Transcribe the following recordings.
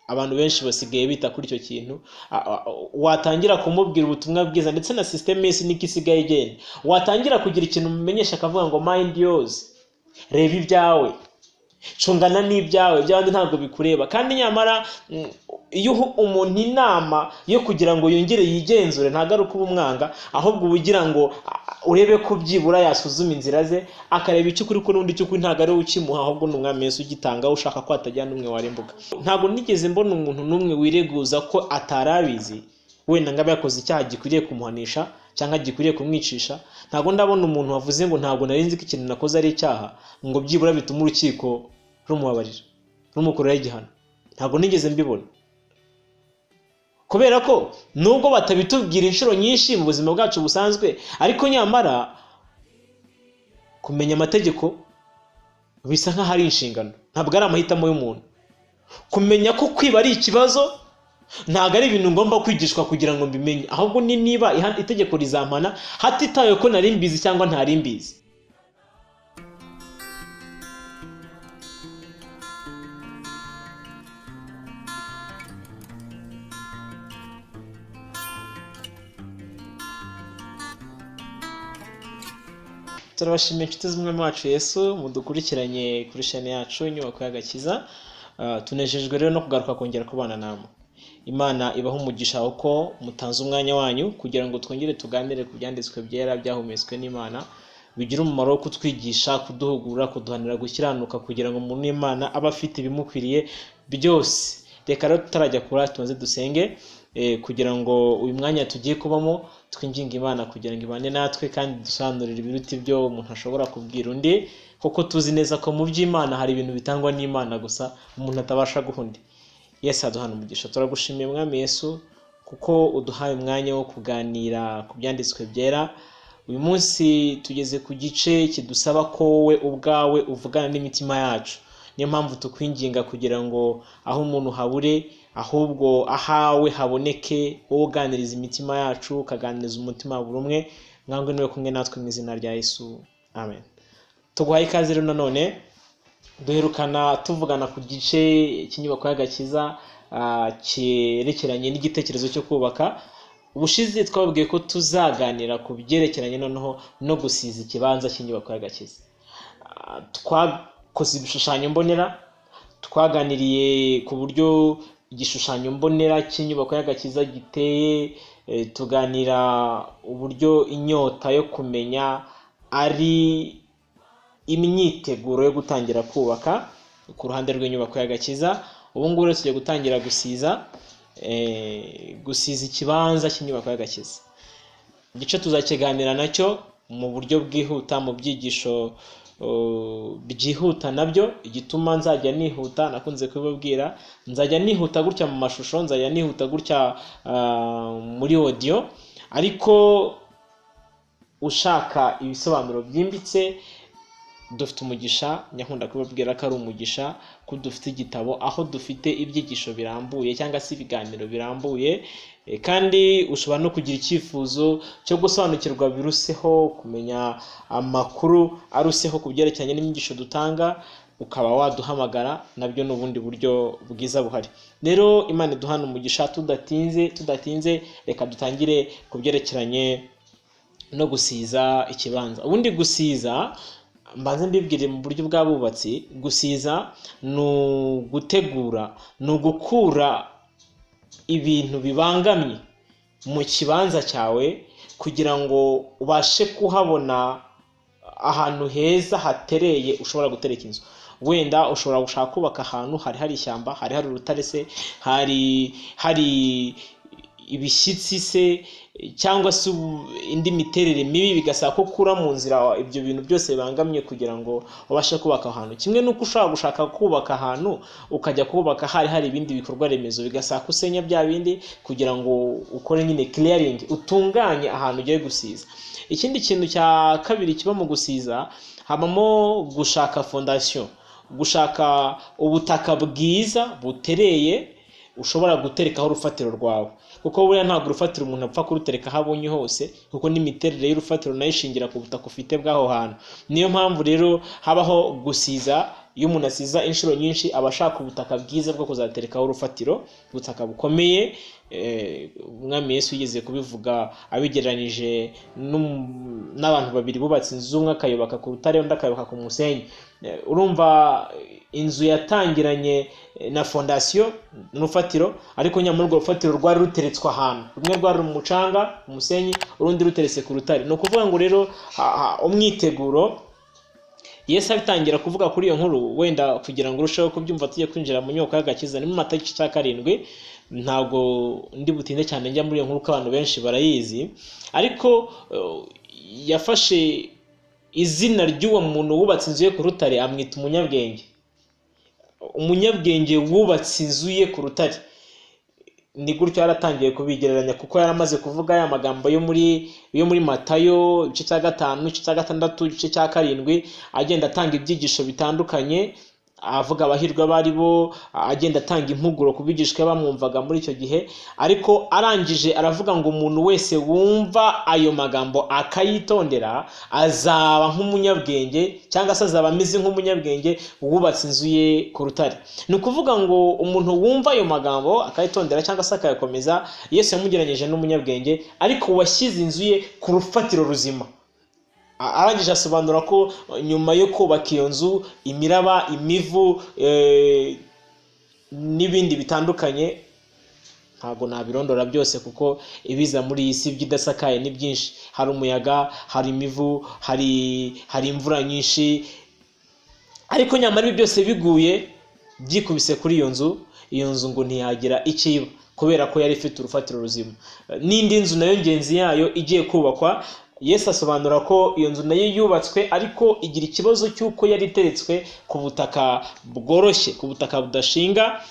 Abantu benshi basigaye bita kuri icyo kintu. Watangira kumubwira ubutumwa bwiza, ndetse na sisiteme y'isi niko isigaye igenda, watangira kugira ikintu umumenyesha akavuga ngo mind yours, reba ibyawe, cungana n'ibyawe, iby'abandi ntabwo bikureba. Kandi nyamara iyo uha umuntu inama yo kugira ngo yongere yigenzure, ntabwo ari uko uba umwanga, ahubwo uba ugira ngo urebe ko byibura yasuzuma inzira ze, akareba icyo ukuri, ko n'undi icyo ukuri ntabwo ari we ukimuha, ahubwo ni Umwami Yesu ugitanga, ushaka ko hatagira n'umwe warimbuka. Ntabwo nigeze mbona umuntu n'umwe wireguza ko atari abizi, wenda ngo abe yakoze icyaha gikwiriye kumuhanisha cyangwa gikwiriye kumwicisha. Ntabwo ndabona umuntu wavuze ngo ntabwo nari nzi ko ikintu nakoze ari icyaha, ngo byibura bitume urukiko rumubabarira, rumukoreraho igihano. Ntabwo nigeze mbibona, kubera ko nubwo batabitubwira inshuro nyinshi mu buzima bwacu busanzwe, ariko nyamara kumenya amategeko bisa nk'aho ari inshingano, ntabwo ari amahitamo y'umuntu. Kumenya ko kwiba ari ikibazo ntabwo ari ibintu ngomba kwigishwa kugira ngo mbimenye, ahubwo ni niba itegeko rizampana hatitawe ko nari mbizi cyangwa ntari mbizi. Turabashimiye inshuti z'Umwami wacu Yesu mudukurikiranye kuri chaîne yacu Inyubako y'Agakiza. Tunejejwe rero no kugaruka kongera kubana namwe. Imana ibahe umugisha uko mutanze umwanya wanyu kugira ngo twongere tuganire ku byanditswe byera byahumetswe n'Imana, bigira umumaro wo kutwigisha, kuduhugura, kuduhanira gukiranuka, kugira ngo umuntu w'Imana abe afite ibimukwiriye byose. Reka rero tutarajya kure tubanze dusenge, kugira ngo uyu mwanya tugiye kubamo twinginge Imana kugira ngo ibane natwe kandi dusobanurire ibiruta ibyo umuntu ashobora kubwira undi, kuko tuzi neza ko mu by'Imana hari ibintu bitangwa n'Imana gusa umuntu atabasha guha undi. Yesu aduhana umugisha. Turagushimiye Mwami Yesu kuko uduhaye umwanya wo kuganira ku byanditswe byera. Uyu munsi tugeze ku gice kidusaba ko wowe ubwawe uvugana n'imitima yacu. Niyo mpamvu tukwinginga kugira ngo aho umuntu habure, ahubwo ahawe haboneke, wowe uganiriza imitima yacu, ukaganiriza umutima wa buri umwe. Mwangwe niwe kumwe natwe mu izina rya Yesu, amen. Tuguhaye ikaze rero nanone. Duherukana tuvugana ku gice cy'inyubako y'agakiza, cyerekeranye n'igitekerezo cyo kubaka. Ubushize twababwiye ko tuzaganira ku byerekeranye noneho no gusiza ikibanza cy'inyubako y'agakiza. Twakoze ibishushanyo mbonera, twaganiriye ku buryo igishushanyo mbonera cy'inyubako y'agakiza giteye, tuganira uburyo inyota yo kumenya ari imyiteguro yo gutangira kubaka ku ruhande rw'inyubako y'agakiza. Ubu ngubu rero tugiye gutangira gusiza ikibanza cy'inyubako y'agakiza. Igice tuzakiganira nacyo mu buryo bwihuta, mu byigisho byihuta nabyo. Igituma nzajya nihuta, nakunze kubibabwira, nzajya nihuta gutya mu mashusho, nzajya nihuta gutya muri audio, ariko ushaka ibisobanuro byimbitse dufite umugisha. Nyakunda kubabwira ko ari umugisha ko dufite igitabo aho dufite ibyigisho birambuye cyangwa se ibiganiro birambuye, kandi ushobora no kugira icyifuzo cyo gusobanukirwa biruseho, kumenya amakuru aruseho ku byerekeranye n'inyigisho dutanga, ukaba waduhamagara, nabyo ni ubundi buryo bwiza buhari. Rero Imana iduhana umugisha. Tudatinze reka dutangire ku byerekeranye no gusiza ikibanza. Ubundi gusiza, mbanze mbibwire mu buryo bw'abubatsi, gusiza ni ugutegura, ni ugukura ibintu bibangamye mu kibanza cyawe kugira ngo ubashe kuhabona ahantu heza hatereye ushobora gutereka inzu. Wenda ushobora gushaka kubaka ahantu hari hari ishyamba, hari hari urutare se, hari hari ibishyitsi se, cyangwa se indi miterere mibi, bigasaba ko ukura mu nzira ibyo bintu byose bibangamye kugira ngo ubashe kubaka ahantu. Kimwe n'uko ushobora gushaka kubaka ahantu ukajya kubaka hari hari ibindi bikorwa remezo, bigasaba ko usenya bya bindi kugira ngo ukore nyine clearing, utunganye ahantu ugiye gusiza. Ikindi kintu cya kabiri kiba mu gusiza, habamo gushaka fondation, gushaka ubutaka bwiza butereye ushobora guterekaho urufatiro rwawe, kuko buriya ntabwo urufatiro umuntu apfa kurutereka aho abonye hose, kuko n'imiterere y'urufatiro nayo ishingira ku butaka ufite bw'aho hantu. Niyo mpamvu rero habaho gusiza Iyo umuntu asiza inshuro nyinshi aba ashaka ubutaka bwiza bwo kuzaterekaho urufatiro, ubutaka bukomeye. Umwami Yesu yigeze kubivuga abigereranyije n'abantu babiri bubatse inzu, umwe akayubaka ku rutare undi akayubaka ku musenyi. Urumva inzu yatangiranye na fondasiyo n'urufatiro, ariko nyamara urwo rufatiro rwari ruteretswe ahantu rumwe rwari mu mucanga, umusenyi, urundi ruteretse ku rutare. Ni ukuvuga ngo rero umwiteguro, Yesu abitangira kuvuga kuri iyo nkuru, wenda kugira ngo urusheho kubyumva tujye kwinjira mu nyubako y'agakiza, ni mu Matayo igice cya 7. Ntabwo ndi butinde cyane njya muri iyo nkuru kuko abantu benshi barayizi, ariko yafashe izina ry'uwo muntu wubatse inzu ye ku rutare amwita umunyabwenge. Umunyabwenge wubatse inzu ye ku rutare, ni gutyo yaratangiye kubigereranya, kuko yaramaze kuvuga ya magambo yo muri Matayo igice cya 5, igice cya 6, igice cya 7, agenda atanga ibyigisho bitandukanye, avuga abahirwa abari bo, agenda atanga impuguro ku bigishwa bamwumvaga muri icyo gihe. Ariko arangije aravuga ngo umuntu wese wumva ayo magambo akayitondera azaba nk'umunyabwenge, cyangwa se azaba ameze nk'umunyabwenge wubatse inzu ye ku rutare. Ni ukuvuga ngo umuntu wumva ayo magambo akayitondera cyangwa se akayakomeza, Yesu yamugereranyije n'umunyabwenge ariko washyize inzu ye ku rufatiro ruzima. Arangije asobanura ko nyuma yo kubaka iyo nzu, imiraba, imivu n'ibindi bitandukanye, ntabwo nabirondora byose kuko ibiza muri iyi si by'idasakaye ni byinshi. Hari umuyaga, hari imivu, hari imvura nyinshi, ariko nyamara ibi byose biguye byikubise kuri iyo nzu, iyo nzu ngo ntiyagira icyo iba kubera ko yari ifite urufatiro ruzima. N'indi nzu nayo ngenzi yayo igiye kubakwa, Yesu asobanura ko iyo nzu nayo yubatswe ariko igira ikibazo cy'uko yari iteretswe ku butaka bworoshye, ku butaka budashinga,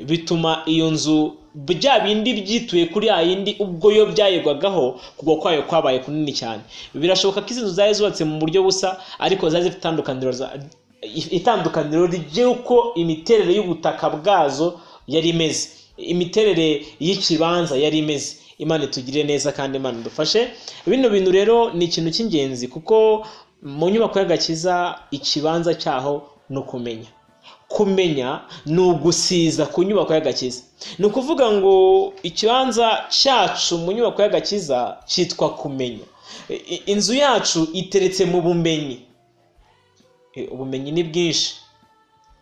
bituma iyo nzu bya bindi byituye kuri ya yindi ubwo yo byayigwagaho, kugwa kwayo kwabaye kunini cyane. Birashoboka ko izi nzu zari zubatse mu buryo busa, ariko zari zifite itandukaniro ry'uko imiterere y'ubutaka bwazo yari imeze, imiterere y'ikibanza yari imeze. Imana itugirire neza kandi Imana idufashe. Bino bintu rero ni ikintu cy'ingenzi, kuko mu nyubako y'agakiza ikibanza cyaho ni ukumenya. Kumenya ni ugusiza ku nyubako y'agakiza. Ni ukuvuga ngo ikibanza cyacu mu nyubako y'agakiza cyitwa kumenya. Inzu yacu iteretse mu bumenyi. Ubumenyi ni bwinshi,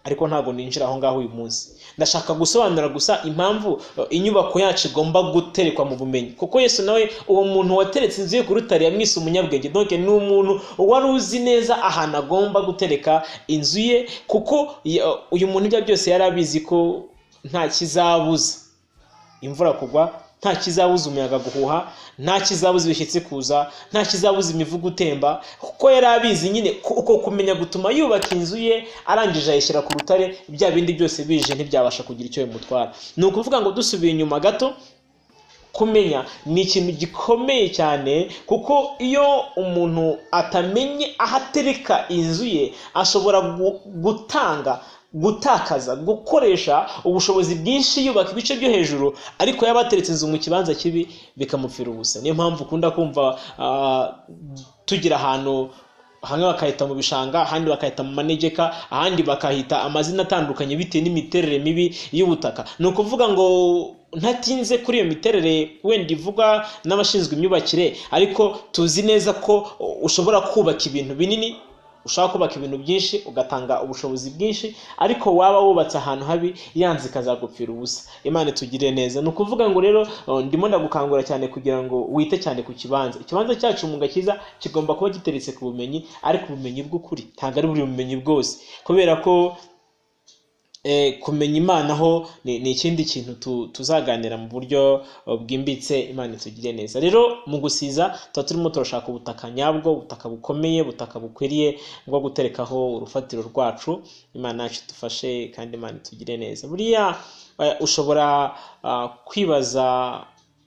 ariko ntabwo ninjira aho ngaho uyu munsi. Ndashaka gusobanura gusa impamvu inyubako yacu igomba guterekwa mu bumenyi, kuko Yesu nawe uwo muntu wateretse inzu ye ku rutare yamwise umunyabwenge. Donc ni umuntu wari uzi neza ahantu agomba gutereka inzu ye, kuko uyu muntu ibyo byose yari abizi ko nta kizabuza imvura kugwa, nta kizabuza umuyaga guhuha, nta kizabuza ibishyitsi kuza, nta kizabuza imivu gutemba, kuko yari abizi nyine. Uko kumenya gutuma yubaka inzu ye, arangije ayishyira ku rutare, bya bindi byose bije ntibyabasha kugira icyo bimutwara. Ni ukuvuga ngo dusubiye inyuma gato, kumenya ni ikintu gikomeye cyane, kuko iyo umuntu atamenye aho atereka inzu ye, ashobora gutanga, gutakaza, gukoresha ubushobozi bwinshi yubaka ibice byo hejuru, ariko yaba ateretse inzu mu kibanza kibi bikamupfira ubusa. Niyo mpamvu ukunda kumva tugira ahantu hamwe bakahita mu bishanga, ahandi bakahita mu manegeka, ahandi bakahita amazina atandukanye bitewe n'imiterere mibi y'ubutaka. Ni ukuvuga ngo ntatinze kuri iyo miterere wenda ivugwa n'abashinzwe imyubakire, ariko tuzi neza ko ushobora kubaka ibintu binini, ushaka kubaka ibintu byinshi, ugatanga ubushobozi bwinshi, ariko waba wubatse ahantu habi yanze ikazagupfira ubusa. Imana itugirire neza. Ni ukuvuga ngo rero ndimo ndagukangura cyane kugira ngo wite cyane ku kibanza. Ikibanza cyacu mu gakiza kigomba kuba giteretse ku bumenyi, ariko ubumenyi bw'ukuri, ntabwo ari buri bumenyi bwose, kubera ko kumenya Imana ho ni ikindi kintu tuzaganira mu buryo bwimbitse. Imana itugirire neza. Rero mu gusiza tuba turimo turashaka ubutaka nyabwo, ubutaka bukomeye, ubutaka bukwiriye bwo guterekaho urufatiro rwacu. Imana yacu idufashe kandi Imana itugirire neza. Buriya ushobora kwibaza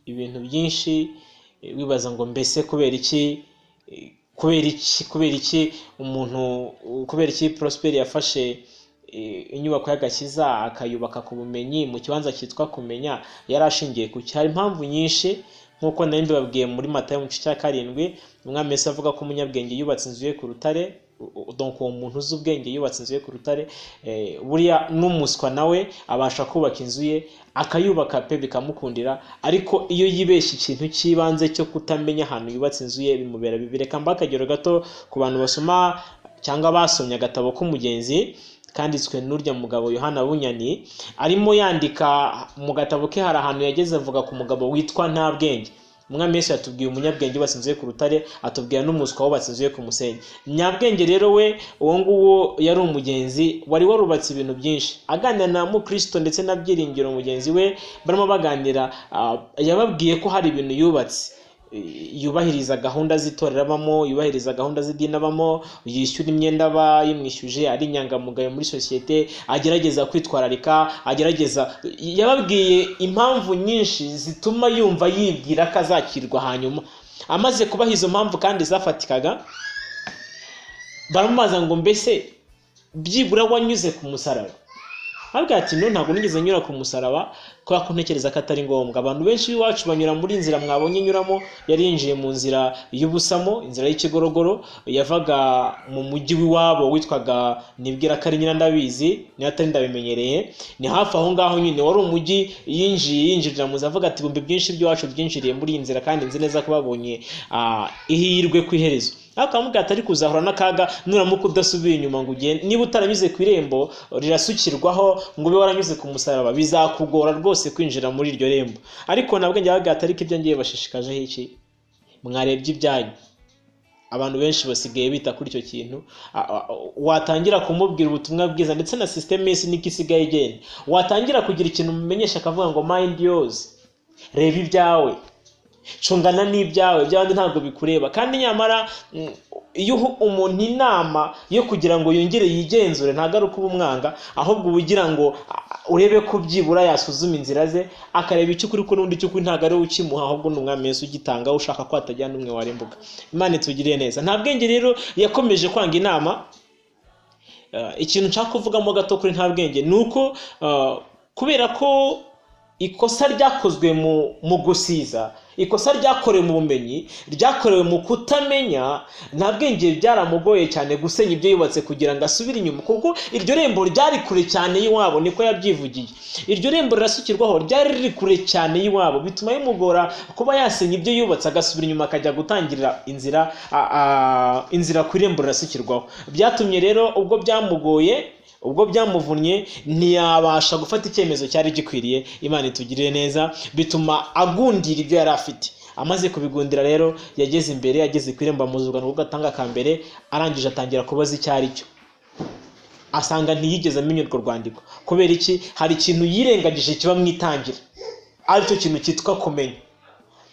ibintu byinshi, wibaza ngo mbese kubera iki umuntu, kubera iki Prosper yafashe inyubako y'agakiza akayubaka ku bumenyi mu kibanza cyitwa kumenya, yari ashingiye ku cyari impamvu nyinshi. Nkuko nari mbibabwiye muri Matayo mu gice cya 7, umwami Yesu avuga ko umunyabwenge yubatse inzu ye ku rutare. Donc uwo muntu uzi ubwenge yubatse inzu ye ku rutare. Buriya n'umuswa nawe abasha kubaka inzu ye, akayubaka pe, bikamukundira, ariko iyo yibeshye ikintu cy'ibanze cyo kutamenya ahantu yubatse inzu ye, bimubera bibi. Reka mbahe akagero gato ku bantu basoma cyangwa basomye agatabo k'umugenzi kanditswe n'urya mugabo Yohana Bunyani. Arimo yandika mu gatabo ke, hari ahantu yageze avuga ku mugabo witwa Ntabwenge. Umwami Yesu yatubwiye umunyabwenge wubatse inzu ye ku rutare, atubwira n'umuswa wubatse inzu ye ku musenyi. Nyabwenge rero we, uwo nguwo yari umugenzi wari warubatse ibintu byinshi. Aganira na Mukristo ndetse na Byiringiro mugenzi we, barimo baganira, yababwiye ko hari ibintu yubatse: yubahiriza gahunda z'itorero abamo, yubahiriza gahunda z'idini abamo, yishyura imyenda aba yimwishyuje, ari inyangamugayo muri sosiyete, agerageza kwitwararika, agerageza. Yababwiye impamvu nyinshi zituma yumva yibwira ko azakirwa. Hanyuma amaze kubaha izo mpamvu kandi zafatikaga, baramubaza ngo: "Mbese byibura wanyuze ku musaraba?" Arabwira ati: "No, ntabwo nigeze nyura ku musaraba kubera ko ntekereza ko atari ngombwa. Abantu benshi b'iwacu banyura muri nzira mwabonye nyuramo." Yari yinjiye mu nzira y'ubusamo, inzira y'ikigorogoro, yavaga mu mujyi w'iwabo witwaga, nibwira ko ari Nyirandabizi, niba atari ndabimenyereye, ni hafi aho ngaho nyine wari umujyi. Yinjiye, yinjirira mu nzira, avuga ati: "Ibihumbi byinshi by'iwacu byinjiriye muri iyi nzira, kandi nzi neza ko babonye ihirwe ku iherezo." Ariko akamubwira ati: "Ariko uzahura n'akaga nuramuka udasubiye inyuma ngo ugende. Niba utaranyuze ku irembo rirasukirwaho ngo ube waranyuze ku musaraba, bizakugora rwose kwinjira muri iryo rembo." Ariko nabwo njye ati: "Ariko ibyo ngiye bashishikajeho iki? Mwarebye ibyanyu." Abantu benshi basigaye bita kuri icyo kintu. Watangira kumubwira ubutumwa bwiza, ndetse na sisiteme y'isi niko isigaye igenda, watangira kugira ikintu umumenyesha akavuga ngo: "Mind yours, reba ibyawe, cungana n'ibyawe, iby'abandi ntabwo bikureba." Kandi nyamara iyo uha umuntu inama yo kugira ngo yongere yigenzure, ntabwo ari uko uba umwanga, ahubwo uba ugira ngo urebe ko byibura yasuzuma inzira ze, akareba icyo ukuri, ko n'undi icyo ukuri ntabwo ari we ukimuha, ahubwo ni Umwami Yesu ugitanga, ushaka ko hatagira n'umwe warimbuka. Imana itugiriye neza. Nta bwenge rero yakomeje kwanga inama. Ikintu nshaka kuvugamo gato kuri Nta bwenge ni uko kubera ko ikosa ryakozwe mu gusiza, ikosa ryakorewe mu bumenyi, ryakorewe mu kutamenya, Nta bwenge byaramugoye cyane gusenya ibyo yubatse kugira ngo asubire inyuma, kuko iryo rembo ryari kure cyane y'iwabo. Niko yabyivugiye, iryo rembo rirasukirwaho ryari riri kure cyane y'iwabo, bituma bimugora kuba yasenya ibyo yubatse agasubira inyuma, akajya gutangirira inzira ku irembo rirasukirwaho. Byatumye rero ubwo byamugoye, ubwo byamuvunnye, ntiyabasha gufata icyemezo cyari gikwiriye. Imana itugirire neza. Bituma agundira ibyo yari afite. Amaze kubigundira rero, yageze imbere, ageze ku irembo, amuzugana ubwo gatanga ka mbere, arangije atangira kubaza icyo ari cyo, asanga ntiyigeze amenya urwo rwandiko. Kubera iki? Hari ikintu yirengagije kiba mu itangira, aricyo kintu cyitwa kumenya.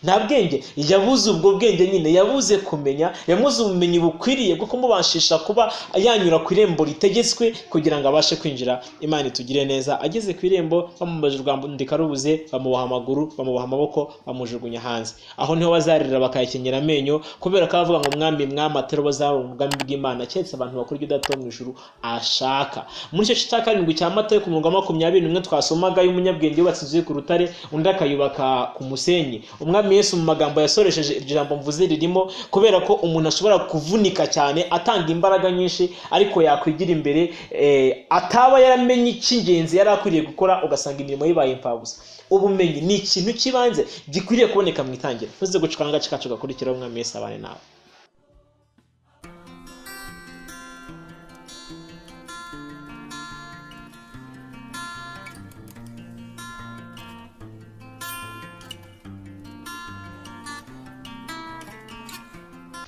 Nta bwenge yabuze ubwo bwenge nyine, yabuze kumenya, yabuze ubumenyi bukwiriye bwo kumubashisha kuba yanyura ku irembo ritegetswe kugira ngo abashe kwinjira. Imana itugire neza. Ageze ku irembo, bamubaje urwandiko arubuze, bamuboha amaguru, bamuboha amaboko, bamujugunya hanze. Aho niho bazarira bakayakenyera amenyo, kubera ko bavuga ngo: "Mwami, mwami", atari bazabona ubwami bw'Imana, keretse abantu bakora ibyo Data wo mu ijuru ashaka. Muri icyo cya karindwi cya Matayo, ku murongo wa 21 twasomaga, y'umunyabwenge yubatse inzu ye ku rutare, undi akayubaka ku musenyi, Umwami Yesu mu magambo yasoresheje iryo jambo mvuze ririmo, kubera ko umuntu ashobora kuvunika cyane atanga imbaraga nyinshi, ariko yakwigira imbere ataba yaramenye icy'ingenzi yari akwiriye gukora, ugasanga imirimo ye ibaye imfabusa. Ubumenyi ni ikintu cy'ibanze gikwiriye kuboneka mu itangira. Ntuze gucukanga agace kacu gakurikiraho. Umwami Yesu abane nawe.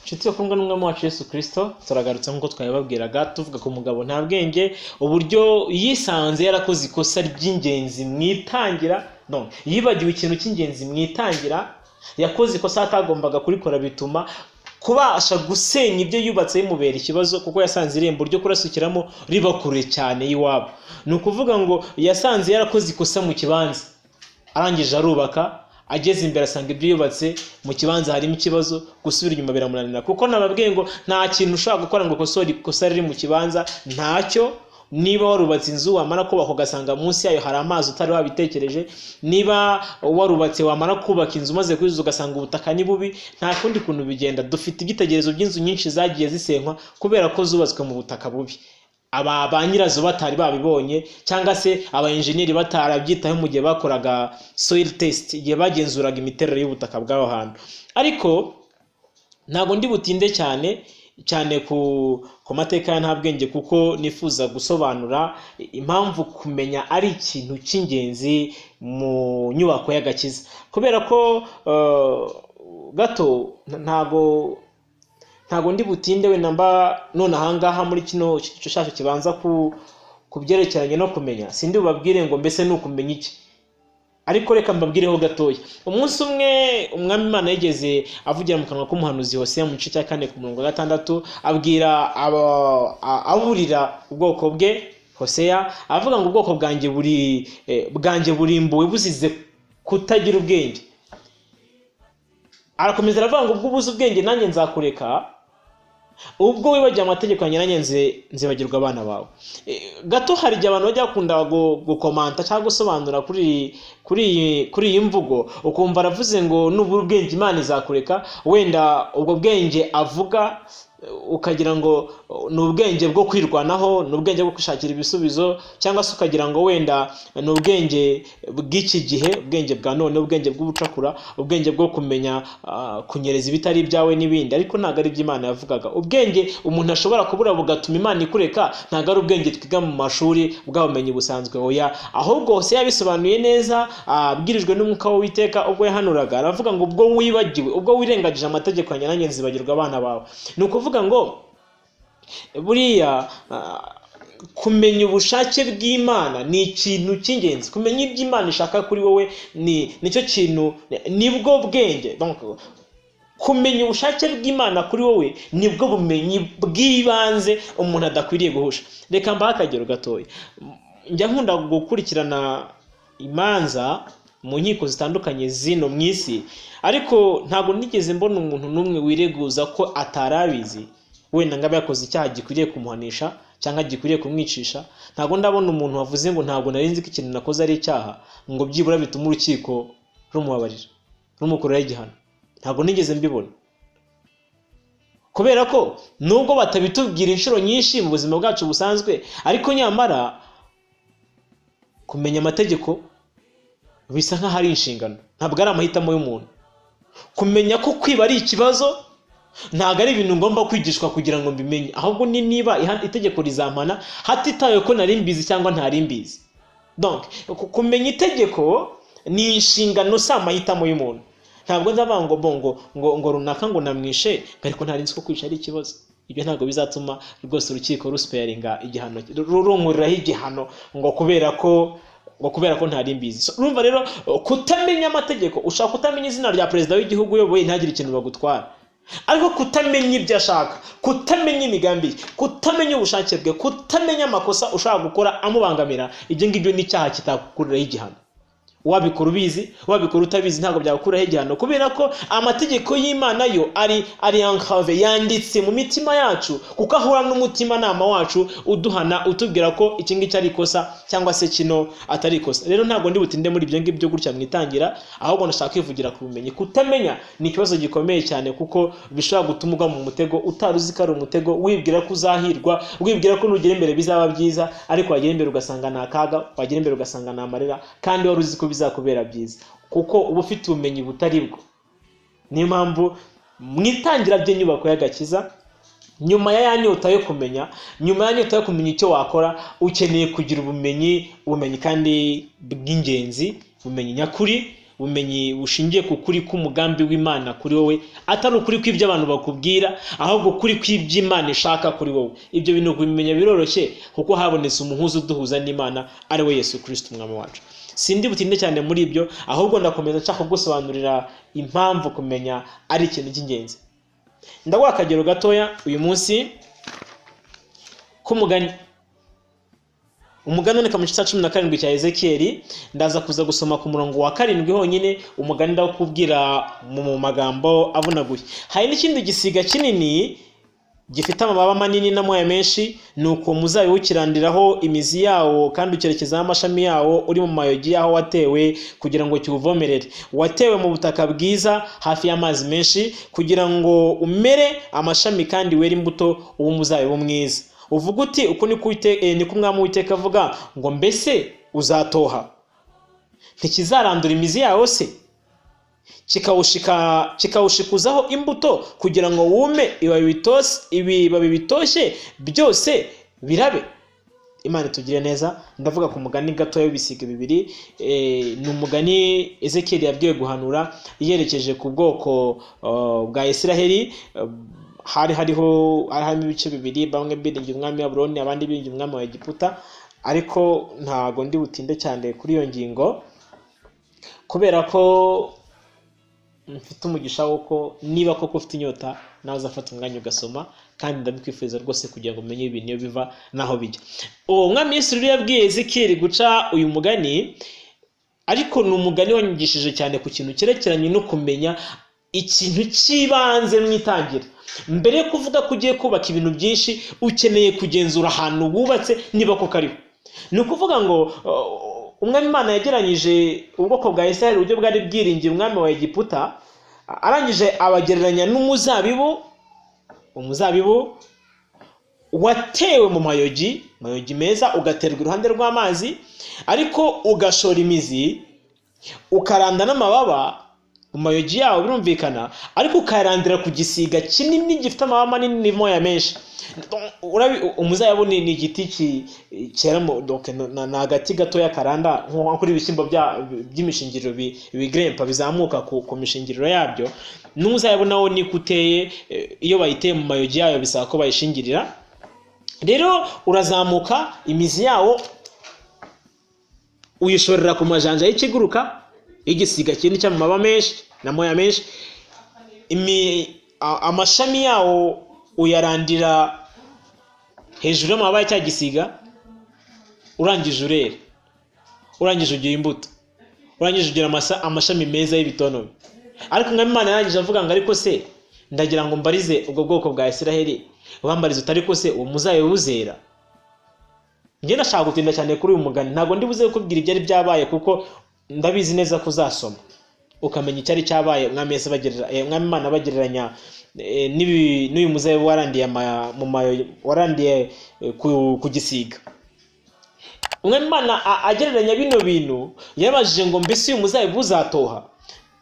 Inshuti bakundwa n'Umwami wacu Yesu Kirisito, turagarutse nk'uko twabibabwiraga, tuvuga ku mugabo Nta bwenge, uburyo yisanze yarakoze ikosa ry'ingenzi mu itangira. No yibagiwe ikintu cy'ingenzi mu itangira, yakoze ikosa atagombaga kurikora, bituma kubasha gusenya ibyo yubatse bimubera ikibazo, kuko yasanze irembo ryo kurasukiramo riba kure cyane y'iwabo. Ni ukuvuga ngo yasanze yarakoze ikosa mu kibanza, arangije arubaka, ageze imbere asanga ibyo yubatse mu kibanza harimo ikibazo, gusubira inyuma biramunanira, kuko nababwiye ngo nta kintu ushobora gukora ngo ukosore ikosa riri mu kibanza, ntacyo. Niba warubatse inzu, wamara kubaka ugasanga munsi yayo hari amazi utari wabitekereje, niba warubatse, wamara kubaka inzu, umaze kuyuzuza ugasanga ubutaka ni bubi, nta kundi kuntu bigenda. Dufite ibyitegererezo by'inzu nyinshi zagiye zisenywa kubera ko zubatswe mu butaka bubi, aba ba nyirazo batari babibonye, cyangwa se aba enjeniyeri batarabyitaho mu gihe bakoraga soil test, igihe bagenzuraga imiterere y'ubutaka bw'aho hantu. Ariko ntabwo ndi butinde cyane cyane ku mateka ya Ntabwenge, kuko nifuza gusobanura impamvu kumenya ari ikintu cy'ingenzi mu nyubako y'agakiza. Kubera ko gato ntabwo ndi butinde wenda mba none ahangaha muri kino cyiciro cyacu kibanza ku byerekeranye no kumenya, sindi bubabwire ngo mbese ni ukumenya iki, ariko reka mbabwireho gatoya. Umunsi umwe Umwami Imana yigeze avugira mu kanwa k'umuhanuzi Hoseya mu gice cya 4 ku murongo wa 6, abwira aburira ubwoko bwe. Hoseya avuga ngo: "Ubwoko bwanjye burimbuwe buzize kutagira ubwenge." Arakomeza aravuga ngo: "Ubwo ubuze ubwenge, nanjye nzakureka; ubwo wibagiwe amategeko yanjye, nanjye nzibagirwa abana bawe." Gato hari igihe abantu bajya bakunda gukomanta cyangwa gusobanura kuri iyi mvugo, ukumva aravuze ngo nubura ubwenge Imana izakureka. Wenda ubwo bwenge avuga ukagira ngo ni ubwenge bwo kwirwanaho, ni ubwenge bwo kwishakira ibisubizo, cyangwa se ukagira ngo wenda ni ubwenge bw'iki gihe, ubwenge bwa none, ubwenge bw'ubucakura, ubwenge bwo kumenya kunyereza ibitari ibyawe n'ibindi. Ariko ntabwo ari ibyo Imana yavugaga. Ubwenge umuntu ashobora kubura bugatuma Imana ikureka ntabwo ari ubwenge twiga mu mashuri, bwa bumenyi busanzwe, oya. Ahubwo hose yabisobanuye neza abwirijwe n'Umwuka w'Uwiteka ubwo yahanuraga, aravuga ngo: "Ubwo wibagiwe, ubwo wirengagije amategeko yanjye, nanjye nzibagirwa abana bawe." Ni ukuvuga ngo buriya kumenya ubushake bw'Imana ni ikintu cy'ingenzi. Kumenya ibyo Imana ishaka kuri wowe ni nicyo kintu, nibwo bwenge. Donc, kumenya ubushake bw'Imana kuri wowe nibwo bumenyi bw'ibanze umuntu adakwiriye guhusha. Reka mbahe akagero gatoya. Njya nkunda gukurikirana imanza mu nkiko zitandukanye zino mu isi, ariko ntabwo nigeze mbona umuntu n'umwe wireguza ko atari abizi, wenda ngo abe yakoze icyaha gikwiriye kumuhanisha cyangwa gikwiriye kumwicisha. Ntabwo ndabona umuntu wavuze ngo: "Ntabwo nari nzi ko ikintu nakoze ari icyaha," ngo byibura bitume urukiko rumubabarira, rumukoreraho igihano. Ntabwo nigeze mbibona, kubera ko nubwo batabitubwira inshuro nyinshi mu buzima bwacu busanzwe, ariko nyamara kumenya amategeko bisa nk'aho ari inshingano, ntabwo ari amahitamo y'umuntu. Kumenya ko kwiba ari ikibazo ntabwo ari ibintu ngomba kwigishwa kugira ngo mbimenye, ahubwo ni niba itegeko rizampana hatitawe ko nari mbizi cyangwa ntari mbizi. Donc kumenya itegeko ni inshingano, si amahitamo y'umuntu. Ntabwo nzavuga ngo bo ngo runaka ngo namwishe, ngo ariko ntari nzi ko kwica ari ikibazo. Ibyo ntabwo bizatuma rwose urukiko rusparinga igihano, runkuriraho igihano ngo kubera ko ntari mbizi. So, urumva rero kutamenya amategeko, ushaka kutamenya izina rya perezida w'igihugu uyoboye ntagire ikintu bagutwara, ariko kutamenya ibyo ashaka, kutamenya imigambi ye, kutamenya ubushake bwe, kutamenya amakosa ushobora gukora amubangamira, ibyo ngibyo ni icyaha kitagukuriraho igihano. Wabikora ubizi, wabikora utabizi, ntabwo byagukuraho igihano, kubera ko amategeko y'Imana yo ari engravé, yanditse mu mitima yacu, kuko ahura n'umutimanama wacu uduhana, utubwira ko iki ngiki ari ikosa cyangwa se kino atari ikosa. Rero ntabwo ndi butinde muri ibyo ngibyo gutya mu itangira, ahubwo ndashaka kwivugira ku bumenyi. Kutamenya ni ikibazo gikomeye cyane, kuko bishobora gutuma ugwa mu mutego utari uzi ko ari umutego, wibwira ko uzahirwa, wibwira ko nugera imbere bizaba byiza, ariko wagera imbere ugasanga ni akaga, wagera imbere ugasanga ni amarira, kandi wari uzi ko bizakubera byiza, kuko uba ufite ubumenyi butari bwo. Niyo mpamvu mu itangira ry'inyubako y'agakiza, nyuma ya nyota yo kumenya, nyuma ya nyota yo kumenya icyo wakora, ukeneye kugira ubumenyi, ubumenyi kandi bw'ingenzi, ubumenyi nyakuri, ubumenyi bushingiye ku kuri k'umugambi w'Imana kuri wowe, atari ukuri kw'ibyo abantu bakubwira, ahubwo ukuri kw'iby'Imana ishaka kuri wowe. Ibyo bintu kubimenya biroroshye, kuko habonetse umuhuza uduhuza n'Imana, ari we Yesu Kirisito Umwami wacu. Sindi butinde cyane muri ibyo, ahubwo ndakomeza nshaka kugusobanurira impamvu kumenya ari ikintu cy'ingenzi. Ndaguha akagero gatoya uyu munsi k'umugani, umugani uboneka mu gice cya 17 cya Ezekiyeli. Ndaza kuza gusoma ku murongo wa 7 honyine. Umugani ndawukubwira mu magambo avunaguye. Hari n'ikindi gisiga kinini. Gifite amababa manini n'amoya menshi, nuko umuzabibu ukirandiraho imizi yawo kandi ukerekezaho amashami yawo, uri mu mayogi y'aho watewe kugira ngo kiwuvomerere. Watewe mu butaka bwiza hafi y'amazi menshi, kugira ngo umere amashami kandi were imbuto, ube umuzabibu mwiza. Uvuga uti: "Uku niko Umwami Uwiteka avuga ngo: Mbese uzatoha? Ntikizarandura imizi yawo se, kikawushikuzaho imbuto kugira ngo wume, ibibabi bitoshye byose birabe?" Imana itugire neza. Ndavuga ku mugani gatoya w'ibisiga bibiri. Ni umugani Ezekiyeli yabwiwe guhanura yerekeje ku bwoko bwa Isiraheli. Hari hariho, hari harimo ibice bibiri: bamwe biringiye umwami wa Babuloni, abandi biringiye umwami wa Egiputa. Ariko ntago ndi butinde cyane kuri iyo ngingo, kubera ko mfite umugisha w'uko niba koko ufite inyota, nawe uzafata umwanya ugasoma, kandi ndabikwifuriza rwose kugira ngo umenye ibintu iyo biva n'aho bijya. Uwo Mwami Yesu rero yabwiye Ezekiyeli guca uyu mugani, ariko ni umugani wanyigishije cyane ku kintu cyerekeranye no kumenya ikintu cy'ibanze mu itangira. Mbere yo kuvuga ko ugiye kubaka ibintu byinshi, ukeneye kugenzura ahantu wubatse niba koko ariho. Ni ukuvuga ngo Umwami Imana yageranyije ubwoko bwa Israel, uburyo bwari bwiringiye umwami wa Egiputa, arangije abagereranya n'umuzabibu, umuzabibu watewe mu mayogi meza, ugaterwa iruhande rw'amazi, ariko ugashora imizi, ukaranda n'amababa mu mayogi yawo, birumvikana, ariko ukayarandira ku gisiga kinini gifite amababa manini n'imoya menshi. Umuzabibu ni igiti cyera donc ni agati gatoya karanda nko kuri ibishyimbo by'imishingiriro bigrempa, bizamuka ku mishingiriro yabyo. N'umuzabibu nawo niko uteye. Iyo bayiteye mu mayogi yayo, bisaba ko bayishingirira. Rero urazamuka, imizi yawo uyishorera ku majanja y'ikiguruka, y'igisiga kinini cy'amababa menshi n'amoya menshi. Amashami yawo uyarandira hejuru y'amababa ya cya gisiga. Urangije urera, urangije ugira imbuto, urangije ugira amashami meza y'ibitonobe. Ariko Umwami Imana yarangije avuga ngo: "Ariko se ndagira ngo mbarize ubwo bwoko bwa Isiraheli, ubambarize uti: Ariko se uwo muzabibu uzera?" Njye ndashaka gutinda cyane kuri uyu mugani. Ntabwo ndi buze kukubwira ibyari byabaye, kuko ndabizi neza ko uzasoma ukamenya icyari cyabaye. Umwami Yesu Umwami Imana abagereranya n'uyu muzabibu warandiye mu mayo, warandiye ku gisiga. Umwami Imana agereranya bino bintu, yabajije ngo: "Mbese uyu muzabibu uzatoha?"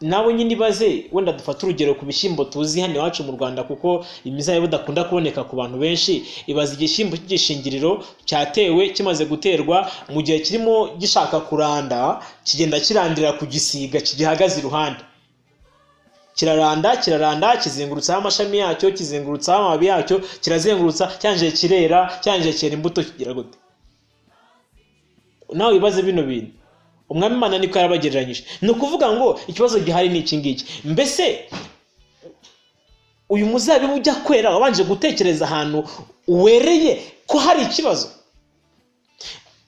Nawe nyine ibaze. Wenda dufate urugero ku bishyimbo tuzi hano iwacu mu Rwanda, kuko imizabibu idakunda kuboneka ku bantu benshi. Ibaze igishyimbo cy'igishingiriro cyatewe, kimaze guterwa, mu gihe kirimo gishaka kuranda, kigenda kirandira ku gisiga kigihagaze iruhande. Kiraranda, kiraranda, kizengurutsaho amashami yacyo, kizengurutsaho amababi yacyo, kirazengurutsa, cyangije kirera, cyangije cyera imbuto, kigira gute? Nawe wibaze bino bintu. Umwami Imana niko yarabagereranyije. Ni ukuvuga ngo ikibazo gihari ni iki ngiki: mbese uyu muzabibu ujya kwera, wabanje gutekereza ahantu wereye ko hari ikibazo?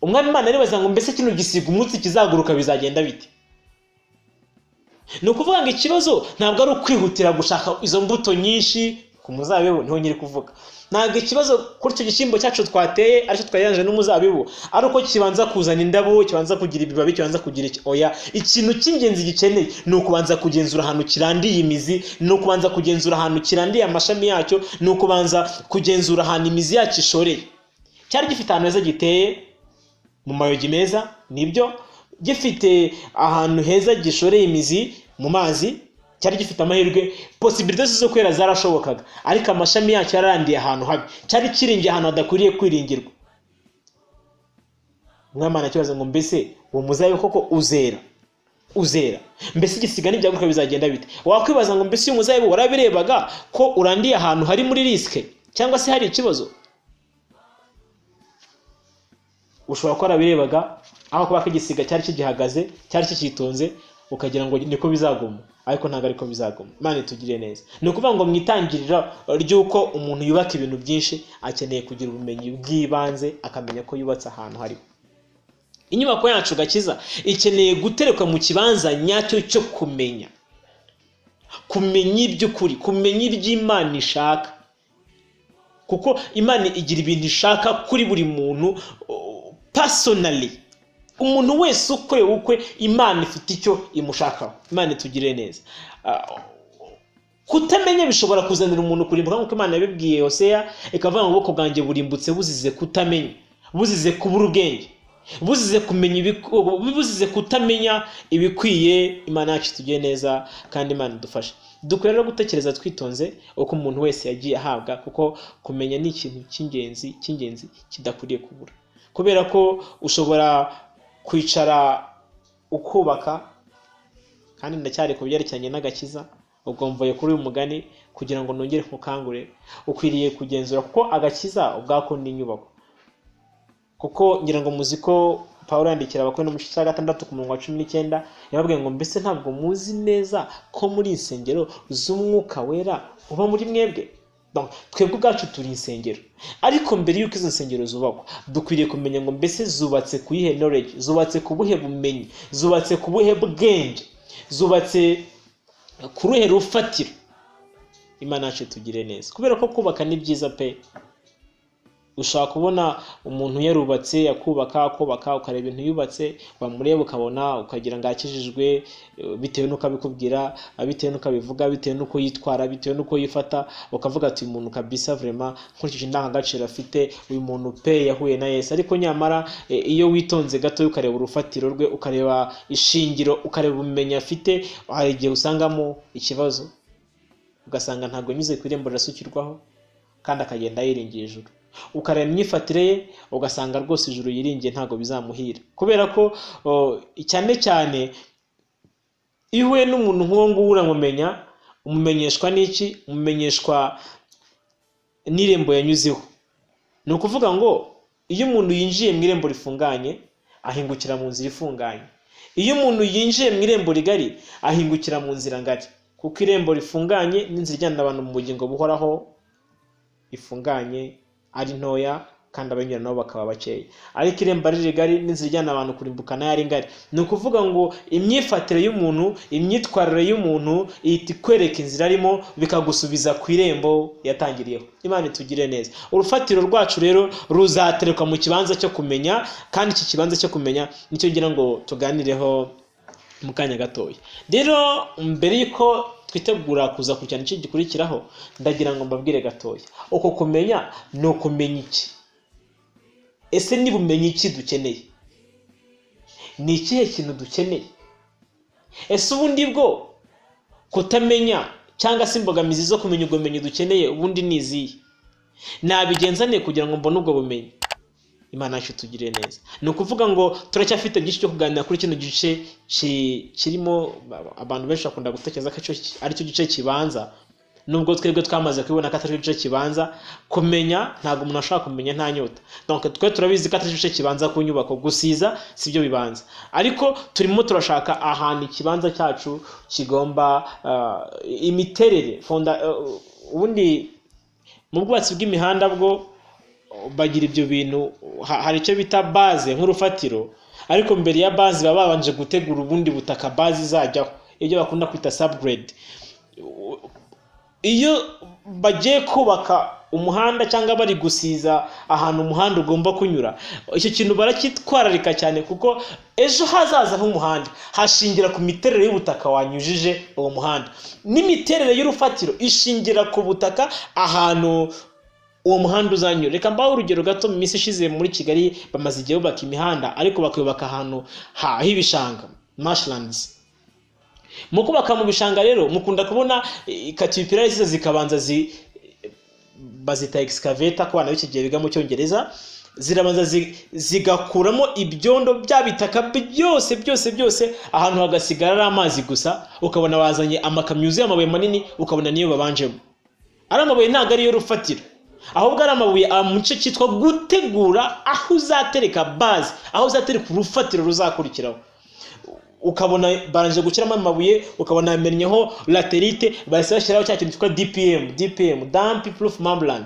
Umwami Imana aribaza ngo: "Mbese kino gisiga umunsi kizaguruka bizagenda bite?" Ni ukuvuga ngo ikibazo ntabwo ari ukwihutira gushaka izo mbuto nyinshi ku muzabibu, niho nyiri kuvuga. Ntabwo ikibazo kuri icyo gishyimbo cyacu twateye, aricyo twagereranyije n'umuzabibu, ari uko kibanza kuzana indabo, kibanza kugira ibibabi, kibanza kugira iki. Oya, ikintu cy'ingenzi gikeneye ni ukubanza kugenzura ahantu kirandiye imizi, ni ukubanza kugenzura ahantu kirandiye amashami yacyo, ni ukubanza kugenzura ahantu imizi yacyo ishoreye. Cyari gifite ahantu heza giteye, mu mayogi meza, nibyo, gifite ahantu heza gishoreye imizi mu mazi. Cyari gifite amahirwe, possibilités zo kwera zarashobokaga, ariko amashami yacyo yarandiye ahantu habi. Cyari kiringiye ahantu hadakwiriye kwiringirwa. Umwami arakibaza ngo: "Mbese uwo muzabibu koko uzera? Uzera? Mbese igisiga nibyaguruka bizagenda bite?" Wakwibaza ngo: "Mbese uyu muzabibu warabirebaga ko urandiye ahantu hari muri risque, cyangwa se hari ikibazo?" Ushobora kuba warabirebaga, aho kuba ko igisiga cyari kigihagaze, cyari kikitonze, ukagira ngo niko bizaguma, ariko ntabwo ariko bizaguma. Imana itugirire neza. Ni ukuvuga ngo mu itangiriro ry'uko umuntu yubaka ibintu byinshi, akeneye kugira ubumenyi bw'ibanze, akamenya ko yubatse ahantu hariho. Inyubako yacu gakiza ikeneye guterekwa mu kibanza nyacyo cyo kumenya iby'ukuri, kumenya iby'Imana ishaka. Kuko Imana igira ibintu ishaka kuri buri muntu personally. Umuntu wese ukwe ukwe, Imana ifite icyo imushakaho. Imana itugire neza. Kutamenya bishobora kuzanira umuntu kurimbuka, nk'uko Imana yabibwiye Hoseya, ikavuga ngo ubwoko bwanjye burimbutse buzize kutamenya, buzize kubura ubwenge, buzize kumenya, buzize kutamenya ibikwiye. Imana yacu itugire neza kandi Imana idufashe. Dukwiye rero gutekereza twitonze uko umuntu wese yagiye ahabwa, kuko kumenya ni ikintu cy'ingenzi kidakwiriye kubura. Kubera ko ushobora kwicara ukubaka, kandi ndacyari ku byerekeranye n'agakiza, ubwo mvuye kuri uyu mugani kugira ngo nongere nkukangure. Ukwiriye kugenzura, kuko agakiza ubwako ni inyubako. Kuko ngira ngo muzi ko Pawulo yandikira Abakorinto mu gice cya 6 ku murongo wa 19, yababwiye ngo mbese ntabwo muzi neza ko muri insengero z'Umwuka Wera uba muri mwebwe? Twebwe ubwacu turi insengero, ariko mbere y'uko izo nsengero zubakwa dukwiriye kumenya ngo mbese zubatse ku yihe knowledge, zubatse ku buhe bumenyi, zubatse ku buhe bwenge, zubatse ku ruhe rufatiro. Imana yacu tugire neza, kubera ko kubaka ni byiza pe. Ushobora kubona umuntu yarubatse, akubaka akubaka, ukareba ibintu yubatse, wamureba ukabona ukagira ngo akijijwe, bitewe n'uko abikubwira, bitewe n'uko abivuga, bitewe n'uko yitwara, bitewe n'uko yifata, ukavuga ati uyu muntu kabisa vraiment nkurikije indangagaciro afite, uyu muntu pe yahuye na Yesu. Ariko nyamara iyo witonze gato ukareba urufatiro rwe, ukareba ishingiro, ukareba ubumenyi afite, hari igihe usangamo ikibazo, ugasanga ntabwo anyuze ku irembo rirasukirwaho, kandi akagenda yiringiye ijuru. Ukareba imyifatire ye, ugasanga rwose ijuru yiringiye ntabwo bizamuhira. Kubera ko cyane cyane iyo uhuye n'umuntu nk'uwo nguwo uramumenya. Umumenyeshwa n'iki? Umumenyeshwa n'irembo yanyuzeho. Ni ukuvuga ngo iyo umuntu yinjiye mu irembo rifunganye ahingukira mu nzira ifunganye, iyo umuntu yinjiye mu irembo rigari ahingukira mu nzira ngari, kuko irembo rifunganye n'inzira ijyana abantu mu bugingo buhoraho ifunganye ari ntoya, kandi abanyura nabo bakaba bakeya. Ariko irembo ari rigari n'inzira ijyana abantu kurimbuka nayo ari ngari. Ni ukuvuga ngo imyifatire y'umuntu, imyitwarire y'umuntu ihita ikwereka inzira arimo, bikagusubiza ku irembo yatangiriyeho. Imana itugire neza. Urufatiro rwacu rero ruzaterekwa mu kibanza cyo kumenya, kandi iki kibanza cyo kumenya nicyo ngira ngo tuganireho mu kanya gatoya. Rero mbere y'uko twitegura kuza ku cyane gikurikiraho, ndagira ngo mbabwire gatoya uko kumenya ni ukumenya iki. Ese niba umenya iki dukeneye? Ni ikihe kintu dukeneye? Ese ubundi bwo kutamenya cyangwa se imbogamizi zo kumenya ubwo bumenyi dukeneye ubundi ni izihe? Nabigenza nte kugira ngo mbone ubwo bumenyi? Imana yacu tugire neza. Ni ukuvuga ngo turacyafite byinshi cyo kuganira kuri kino gice kirimo. Abantu benshi bakunda gutekereza ko aricyo gice kibanza, nubwo twebwe twamaze kubibona ko atari gice kibanza. Kumenya ntabwo umuntu ashobora kumenya nta nyota. Donc twe turabizi ko atari gice kibanza ku nyubako, gusiza sibyo bibanza, ariko turimo turashaka ahantu ikibanza cyacu kigomba imiterere. Ubundi mu bwubatsi bw'imihanda bwo bagira ibyo bintu, hari icyo bita base nk'urufatiro, ariko mbere ya base baba babanje gutegura ubundi butaka base izajyaho, ibyo bakunda kwita subgrade. Iyo bagiye kubaka umuhanda cyangwa bari gusiza ahantu umuhanda ugomba kunyura, icyo kintu baracyitwararika cyane, kuko ejo hazaza h'umuhanda hashingira ku miterere y'ubutaka wanyujije uwo muhanda, n'imiterere y'urufatiro ishingira ku butaka ahantu uwo muhanda uzanyura. Reka mbaho urugero gato. Mu minsi ishize muri Kigali bamaze igihe bubaka imihanda, ariko bakubaka ahantu h'ibishanga, marshlands. Mu kubaka mu bishanga rero mukunda kubona caterpillar ziza zikabanza bazita excavator ku bana b'iki gihe biga mu Cyongereza, zirabanza zigakuramo ibyondo bya bitaka byose byose byose, ahantu hagasigara ari amazi gusa. Ukabona bazanye amakamyo yuzuye amabuye manini, ukabona niyo babanjemo. Ari amabuye ntabwo ariyo rufatiro, ahubwo ari amabuye mu gice cyitwa gutegura aho uzatereka base, aho uzatereka urufatiro ruzakurikiraho. Ukabona barangije gushyiramo amabuye, ukabona yamennyeho latérite, bahise bashyiraho cya kintu cyitwa DPM, damp proof membrane,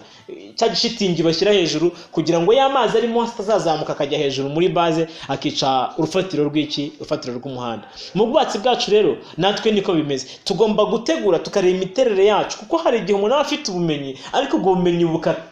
cya gishitingi bashyira hejuru kugira ngo ya mazi arimo atazazamuka akajya hejuru muri base, akica urufatiro rw'iki, urufatiro rw'umuhanda. Mu bwubatsi bwacu rero natwe niko bimeze. Tugomba gutegura, tukareba imiterere yacu, kuko hari igihe umuntu aba afite ubumenyi, ariko ubwo bumenyi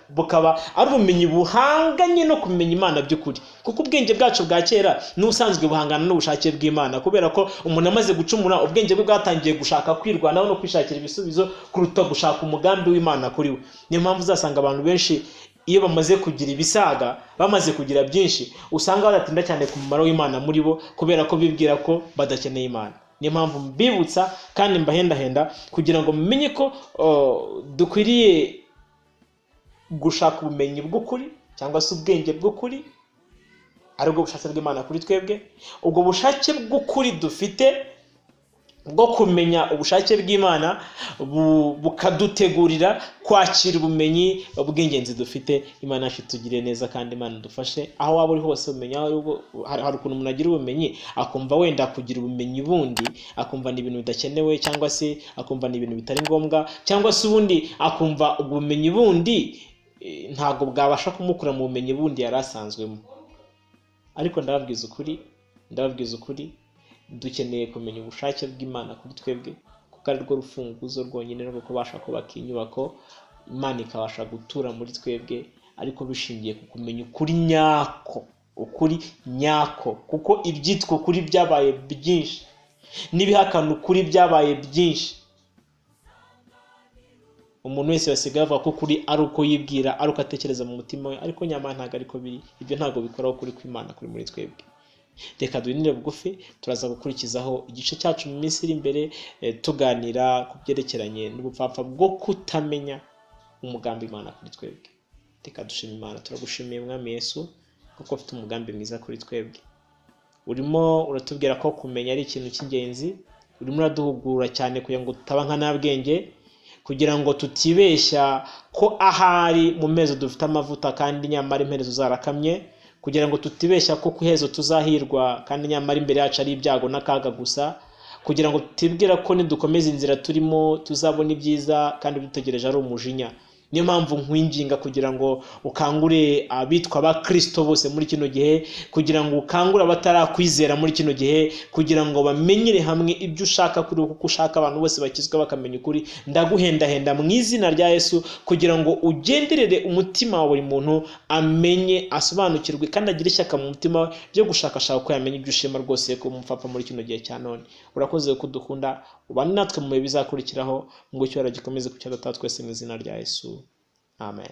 bukaba ari ubumenyi buhanganye no kumenya Imana by'ukuri, kuko ubwenge bwacu bwa kera n'ubusanzwe buhangana n'ubushake bw'Imana, kubera ko umuntu amaze gucumura, ubwenge bwe bwatangiye gushaka kwirwanaho no kwishakira ibisubizo kuruta gushaka umugambi w'Imana kuri we. Niyo mpamvu uzasanga abantu benshi iyo bamaze kugira ibisaga, bamaze kugira byinshi, usanga badatinda cyane ku mumaro w'Imana muri bo, kubera ko bibwira ko badakeneye Imana. Niyo mpamvu mbibutsa kandi mbahendahenda kugira ngo mumenye ko dukwiriye gushaka ubumenyi bw'ukuri, cyangwa se ubwenge bw'ukuri, aribwo bushake bw'Imana kuri twebwe. Ubwo bushake bw'ukuri dufite bwo kumenya ubushake bw'Imana bukadutegurira kwakira ubumenyi bw'ingenzi dufite. Imana yacu itugirire neza kandi Imana idufashe aho waba uri hose. Umenya hari ukuntu umuntu agira ubumenyi, akumva wenda kugira ubumenyi bundi, akumva ni ibintu bidakenewe, cyangwa se akumva ni ibintu bitari ngombwa, cyangwa se ubundi akumva ubumenyi bundi ntabwo bwabasha kumukura mu bumenyi bundi yari asanzwemo. Ariko ndababwiza ukuri, dukeneye kumenya ubushake bw'Imana kuri twebwe, kuko ari rwo rufunguzo rwonyine rwo kubasha kubaka inyubako, Imana ikabasha gutura muri twebwe, ariko bishingiye ku kumenya ukuri nyako, ukuri nyako, kuko ibyitwa ukuri byabaye byinshi, n'ibihakana ukuri byabaye byinshi. Umuntu wese basigaye avuga ko ukuri ari uko yibwira, ari uko atekereza mu mutima we, ariko nyamara ntabwo ariko biri. Ibyo ntabwo bikoraho ukuri kw'Imana kuri muri twebwe. Reka duhinire bugufi, turaza gukurikizaho igice cyacu mu minsi iri imbere, tuganira ku byerekeranye n'ubupfapfa bwo kutamenya umugambi Imana kuri twebwe. Reka dushime Imana. Turagushimiye Mwami Yesu, kuko ufite umugambi mwiza kuri twebwe. Urimo uratubwira ko kumenya ari ikintu cy'ingenzi, urimo uraduhugura cyane kugira ngo tutaba nka ntabwenge, kugira ngo tutibeshya ko ahari mu mezi dufite amavuta kandi nyamara imperezo zarakamye, kugira ngo tutibeshya ko ku iherezo tuzahirwa kandi nyamara imbere yacu ari ibyago n'akaga gusa, kugira ngo tutibwira ko nidukomeza inzira turimo tuzabona ibyiza kandi dutegereje ari umujinya. Niyo mpamvu nkwinginga kugira ngo ukangure abitwa abakristo bose muri kino gihe, kugira ngo ukangure abatarakwizera muri kino gihe, kugira ngo bamenyere hamwe ibyo ushaka kuri wowe, kuko ushaka abantu bose bakizwa bakamenya ukuri. Ndaguhendahenda mu izina rya Yesu kugira ngo ugenderere umutima wa buri muntu, amenye, asobanukirwe kandi agire ishyaka mu mutima we ryo gushakashaka uko yamenya ibyo ushima rwose ko umupfapfa muri kino gihe cya none. Urakoze kuko udukunda, ubane natwe mu bihe bizakurikiraho, ngo icyubahiro gikomeze ku cya Data twese mu izina rya Yesu. Amen.